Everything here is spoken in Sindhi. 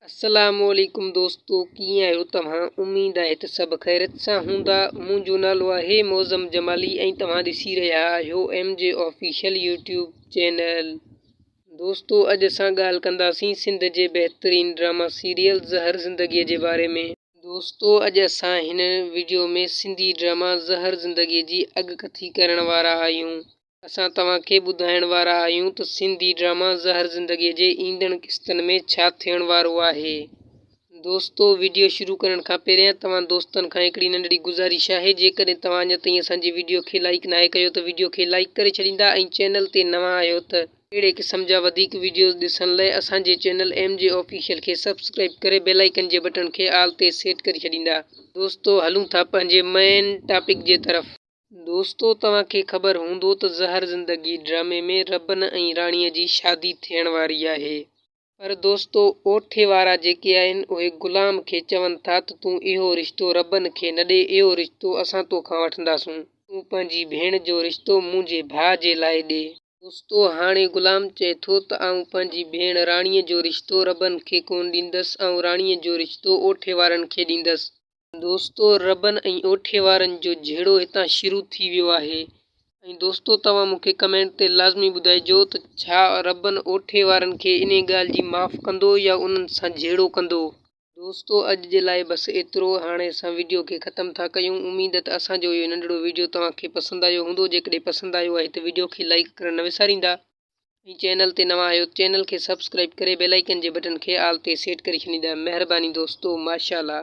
السلام عليڪم دوستو ڪيئن آهيو توهان اميد آهي ته سڀ خيريت سان هوندا منهنجو نالو آهي معظم جمالي ۽ توهان ڏسي رهيا آهيو M G official YouTube channel دوستو اڄ اسان ڳالهه ڪنداسين سنڌ جي بهترين ڊراما سيريل زهر زندگي جي باري ۾. دوستو اڄ اسان هن وڊيو ۾ سنڌي ڊراما زهر زندگي جي اڳڪٿي ڪرڻ وارا آهيون اسان توهان کي ٻڌائڻ وارا آهيون ته سنڌي ڊراما زهر زندگي جي ايندڙ قسطن ۾ ڇا ٿيڻ وارو آهي. دوستو وڊيو شروع ڪرڻ کان پهريان توهان دوستن کان هڪڙي ننڍڙي گذارش آهي جيڪڏهن توهان اڃا تائين اسان جي وڊيو کي لائيڪ ناهي ڪيو ته وڊيو کي لائيڪ ڪري ڇڏيندا ۽ چينل تي نوان آهيو ته اهڙي قسم جا وڌيڪ وڊيوز ڏسڻ لئه اسان جي چينل ايم جي آفيشل کي سبسڪرائيب ڪري بيل آئيڪن جي بٽڻ کي آل تي سيٽ ڪري ڇڏيندا. دوستو هلون ٿا پنهنجي مين ٽاپڪ جي طرف. دوستو توهان کي خبر هوندو ته زهر زندگي ڊرامي ۾ ربن ۽ راڻيء جي شادي ٿيڻ واري آهي پر دوستو اوٺي وارا جيڪي آهن اهي غلام کي چون ٿا ته تون اهو رشتو ربن کي نه ڏي اهو رشتو اسان توکان وٺنداسون تون پنهنجي ڀيڻ جو رشتو منهنجي ڀاء جي لاء ڏي. دوستو هاڻي غلام چئي ٿو ته آئون پنهنجي ڀيڻ راڻيء جو رشتو ربن کي ڪونه ڏيندس آئون راڻيء جو رشتو اوٺي وارن کي ڏيندس. دوستو ربن ۽ اوٺي وارن جو جهيڙو هتان شروع ٿي ويو آهي ۽ دوستو توهان مون کي ڪمينٽ تي لازمي ٻڌائجو ته ڇا ربن اوٺي وارن کي انهي ڳالهه جي معاف ڪندو يا انهن سان جهيڙو ڪندو. دوستو اڄ جي لاء بس ايترو هاڻي اسان وڊيو کي ختم ٿا ڪيون اميد ته اسان جو اهو ننڍڙو وڊيو توهان کي پسند آيو هوندو جيڪڏهن پسند آيو آهي ته وڊيو کي لائيڪ ڪرڻ نه وساريندا ۽ چينل تي نوان آهيو ته چينل کي سبسڪرائيب ڪري بيل آئيڪن جي بٽڻ کي آل تي سيٽ ڪري ڇڏيندا مهرباني دوستو ماشاءالله.